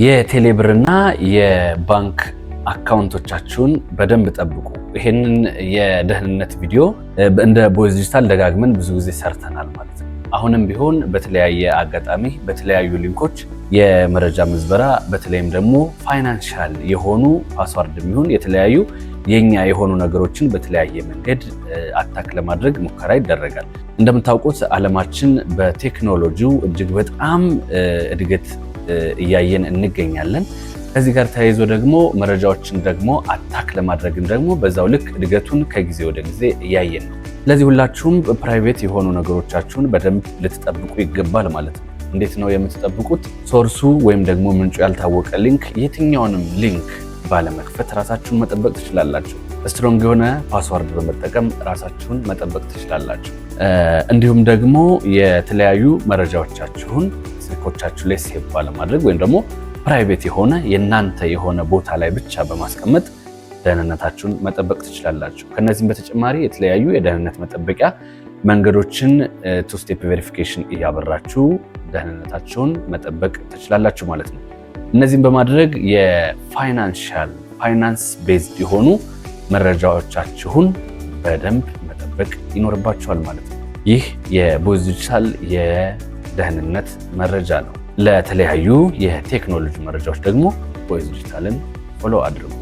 የቴሌብርና የባንክ አካውንቶቻችሁን በደንብ ጠብቁ። ይሄንን የደህንነት ቪዲዮ እንደ ቦይዝ ዲጂታል ደጋግመን ብዙ ጊዜ ሰርተናል ማለት ነው። አሁንም ቢሆን በተለያየ አጋጣሚ በተለያዩ link ኦች የመረጃ ምዝበራ በተለይም ደግሞ financial የሆኑ password የሚሆን የተለያዩ የኛ የሆኑ ነገሮችን በተለያየ መንገድ attack ለማድረግ ሙከራ ይደረጋል። እንደምታውቁት ዓለማችን በቴክኖሎጂው እጅግ በጣም እድገት እያየን እንገኛለን። ከዚህ ጋር ተያይዞ ደግሞ መረጃዎችን ደግሞ attack ለማድረግም ደግሞ በዛው ልክ እድገቱን ከጊዜ ወደ ጊዜ እያየን ነው። ስለዚህ ሁላችሁም private የሆኑ ነገሮቻችሁን በደንብ ልትጠብቁ ይገባል ማለት ነው። እንዴት ነው የምትጠብቁት? Source ኡ ወይም ደግሞ ምንጩ ያልታወቀ link፣ የትኛውንም link ባለመክፈት ራሳችሁን መጠበቅ ትችላላችሁ። Strong የሆነ password በመጠቀም ራሳችሁን መጠበቅ ትችላላችሁ። እንዲሁም ደግሞ የተለያዩ መረጃዎቻችሁን ስልኮቻችሁ ላይ save ባለማድረግ ወይም ደግሞ private የሆነ የእናንተ የሆነ ቦታ ላይ ብቻ በማስቀመጥ ደህንነታችሁን መጠበቅ ትችላላችሁ። ከነዚህም በተጨማሪ የተለያዩ የደህንነት መጠበቂያ መንገዶችን two step verification እያበራችሁ ደህንነታችሁን መጠበቅ ትችላላችሁ ማለት ነው። እነዚህም በማድረግ የ financial finance based የሆኑ መረጃዎቻችሁን በደንብ መጠበቅ ይኖርባችኋል ማለት ነው። ይህ የቦይዝ ዲጂታል የደህንነት መረጃ ነው። ለተለያዩ የቴክኖሎጂ መረጃዎች ደግሞ ቦይዝ ዲጂታልን follow አድርጉ።